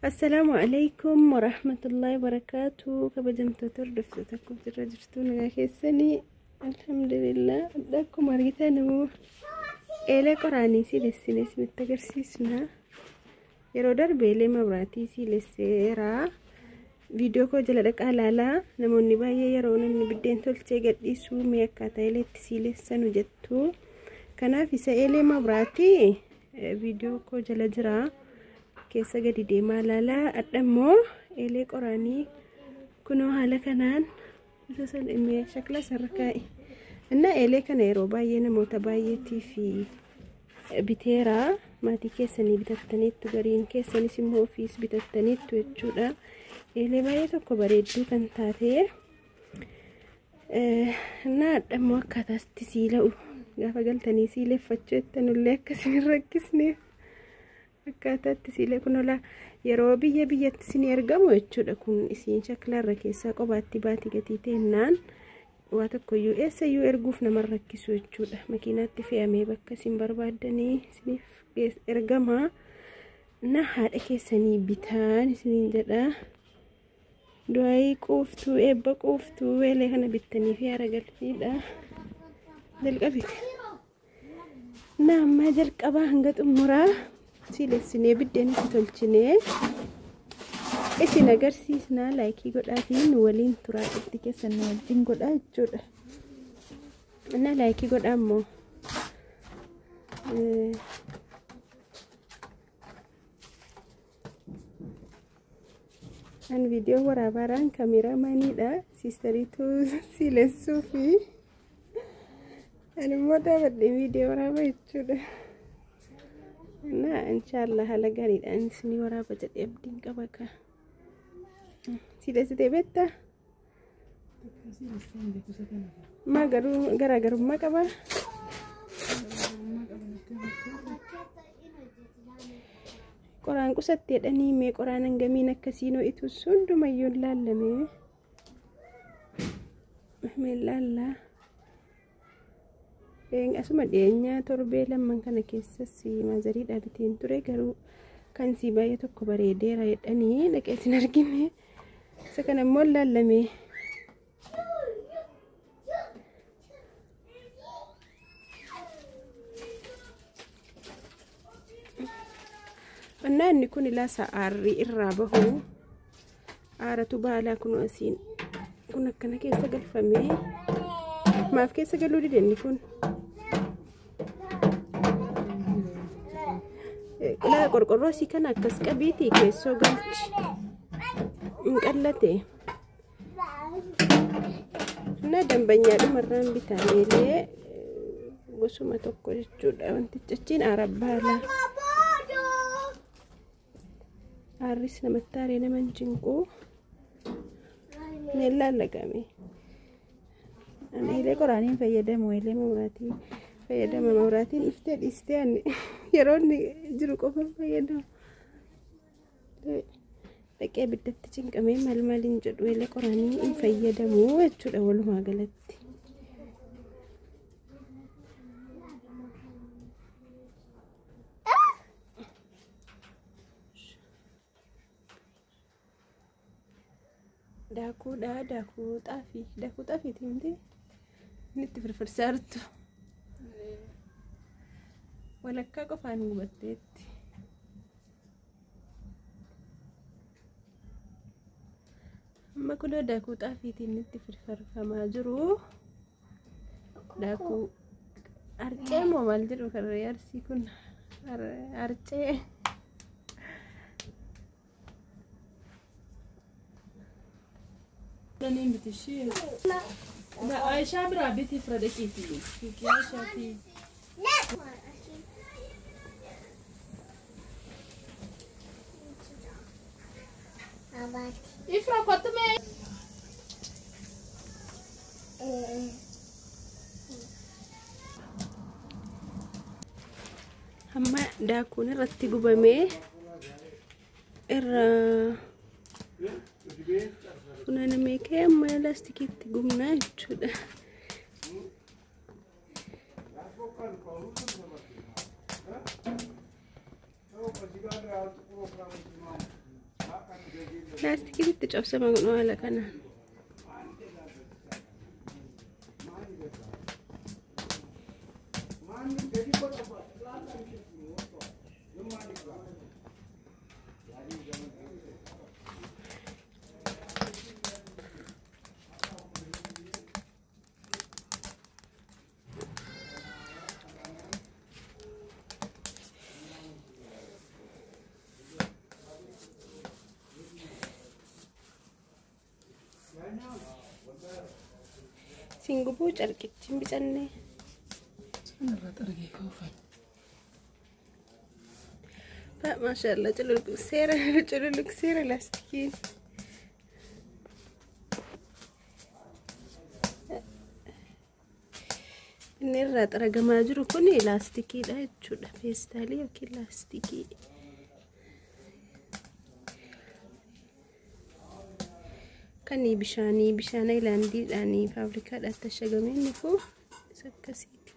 Assalaamu alaikum warahmatullahi wabarakaatu. Kabajamtoota hordoftoota akkuma jirra jirtu nagaa keessanii, alhamdulillah. Akkuma argitan immoo eelee qoraanii siilessinee isinitti agarsiisna. Yeroo darbe eelee mabiraatii siilesseera. Viidiyoo koo jala dhaqaa ilaalaa. Namoonni baay'ee yeroo namni biddeen tolchee gadhiisuu mee akkaataa eeleetti siilessanu jettu. Kanaaf isa eelee mabiraatii viidiyoo koo jala jira. Keessa gadi deemaa ilaalaa. Adha immoo eelee qoraanii kunoo haala kanaan isa san shakla sarara kaa'e. Innaa eelee kana yeroo baay'ee namoota baay'eetiif biteera. Maatii keessanii bitattaniittu, gariin keessanis immoo ofiis bitattaniittu jechuudha. Eelee baay'ee tokko bareedduu kan taate. Innaa adha immoo akkaataatti siila'u gaafa galtanii siileffachuu jettanullee akkasin hin rakkisneef. Akkaataatti siilee kun ola yeroo biyya biyyatti isin ergamu jechuudha. Kun isiin shaklaarra keessaa qobaatti baatii gatii teennaan waa tokkoyyuu eessayyuu erguuf nama rakkisu jechuudha. Makiinaatti fe'amee bakka isin barbaaddanii isiniif ergama. Na haadha keessanii bitaan isiniin jedha. Du'aayii quuftuu, eebba quuftuu eelee kana bittanii fi haara galfiidha. Jalqabite. Na ammaa jalqabaa hanga xumuraa siilessinee biddeen itti tolchinee isin agarsiisnaa. Laayikii godhaatii nu waliin turaa, itti keessan nu wajjin godhaa jechuudha. Na laayikii godhaa immoo. An viidiyoo waraabaaraan kaameraamaaniidha. Siistariitu siilessuu fi ani immoo dhaabadhee viidiyoo waraabaa jechuudha. እና ኢንሻአላህ haala gaariidhaan isinii waraaba jedhee abdiin qaba. Ka siilessitee beektaa? Maa garuu garaagarummaa qaba? Qoraan qusatte jedhanii mee qoraan hangamiin akkasiin ho'itus hundumayyuu hin laallame. Mee laallaa. Asuma dhiyeenyaa torbee lamman kana keessas maazariidhaa biteen ture, garuu kan sii baay'ee tokko bareedeera jedhanii dhaqee isin argine. Isa kana immoo laallame. Qonnaa inni kun ilaa aarri irraa bahu aaratu baalaa kun asiin kun akkana keessa galfamee maaf keessa galuu dide inni kun. Ilaa qorqorroo isii kana akkas qabiitii keessoo galchi. Hin qallate. Na dambanyaa dhumarraan bitaa eelee gosuma tokko jechuudha. Wantichi achiin aara baalaa. Aarris namatti aaree nama hin cinqu. Mee laallaqame. Ani eelee qoraanii hin fayyadamu, eelee mabiraatii fayyadama. Mabiraatiin dhuftee dhiistee ani yeroo inni jiru qofa fayyadamu. Dhaqee ibiddatti cinqamee maal maaliin jedhu eelee qoraanii hin fayyadamu jechuudha walumaa galatti. Daakuudha, daakuu xaafii, daakuu xaafiiti miti inni itti firfirsaa jirtu. Walakkaa qofaan gubatteetti. Amma kunoo daakuu xaafiitiin inni itti firfirfamaa jiru. Daakuu arcee moo maal jedhu karree arsii kun arcee. Daniin biti ishee. Aishaa biraa biti fira dhaqiiti. Suuqii Aishaati. Ifra kottu mee. Hamma daakuun irratti gubamee irraa funaanamee ka'ee amma laastikiitti gubnaa jechuudha. Laastikiin itti cabsama kun haala kanaan. Singubuu carqichi hin bicanne. Sanarraa xargee koofan. Maashaallah cululuqseera cululuqseera laastikiin. Inni irraa xaragamaa jiru kun laastikiidha jechuudha. Feestaalii yookiin laastikii. Kan bishaanii bishaan ayilaandiidhaan faabrikaadhaan tashagamee inni kun isa akkasiiti.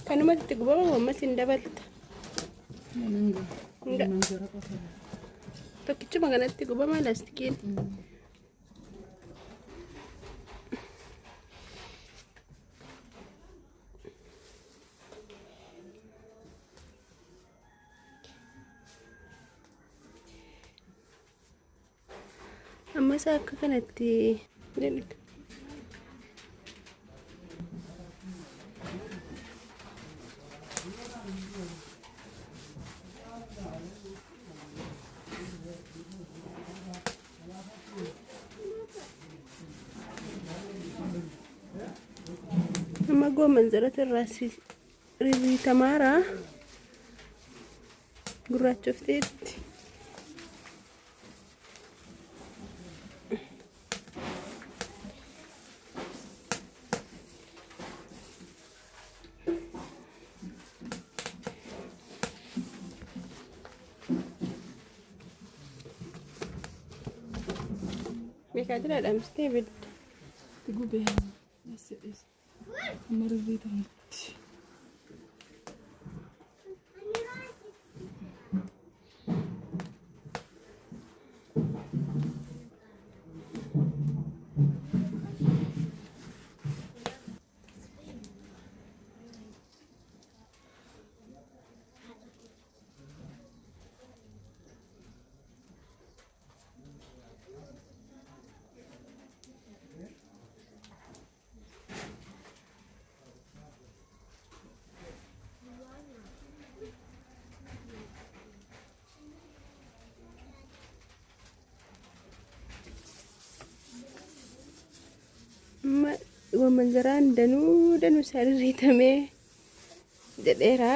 Kanumatti gubama ammas hin dabalta. Tokkichuma kanatti gubama laastikiin. Ammas akka kanatti jedhu. Amma gooman zarata irraa rirriitamaara gurraachofteetti. Meeqaa jira dhamstee ibidda? Gubee. Amma rirriitamutti. Amma gooman zaraan danuu danuu isaa rirriitamee jedheera.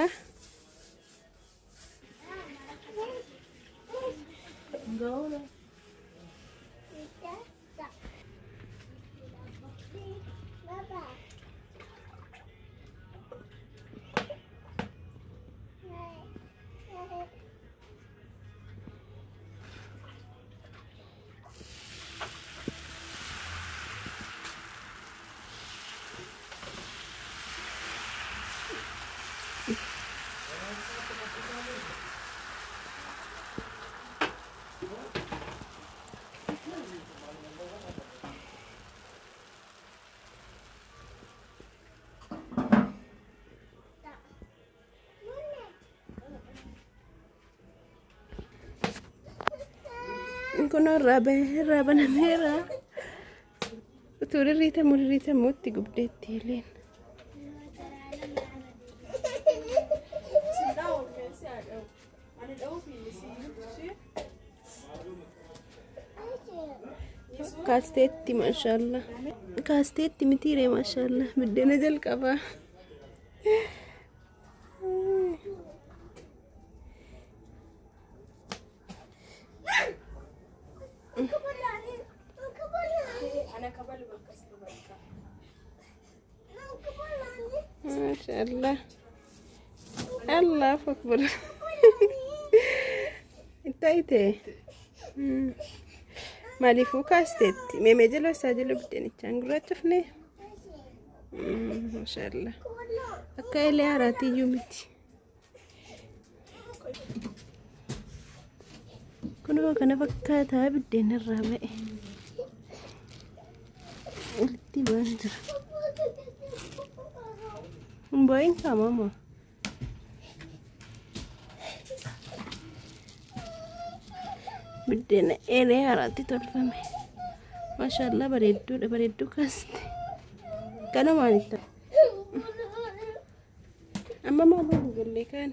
Kun irraa irraa banameera. Utuu rirriitamu rirriitamuutti gubdeetti ileen. Kaasteetti maashaallah. Kaasteetti mitiiree maashaallah. Biddeena jalqabaa. Maashaallah. Allahu akbar. Itti Maaliifuu kaasteetti? Meemee jala isaa jala biddeenichaan gurraachofne. Maashaallah. Akka eelee haaraatiyyuu miti. Kunoo kana fakkaataa biddeen irraa ba'e. Walitti ba'aa jira. Hin boo'in kaamama. Biddeena eelee haaraatti tolfame. Maashaallah bareedduudha bareedduu kaaste. Kanumaan itti. Amma maal hin galle kaan.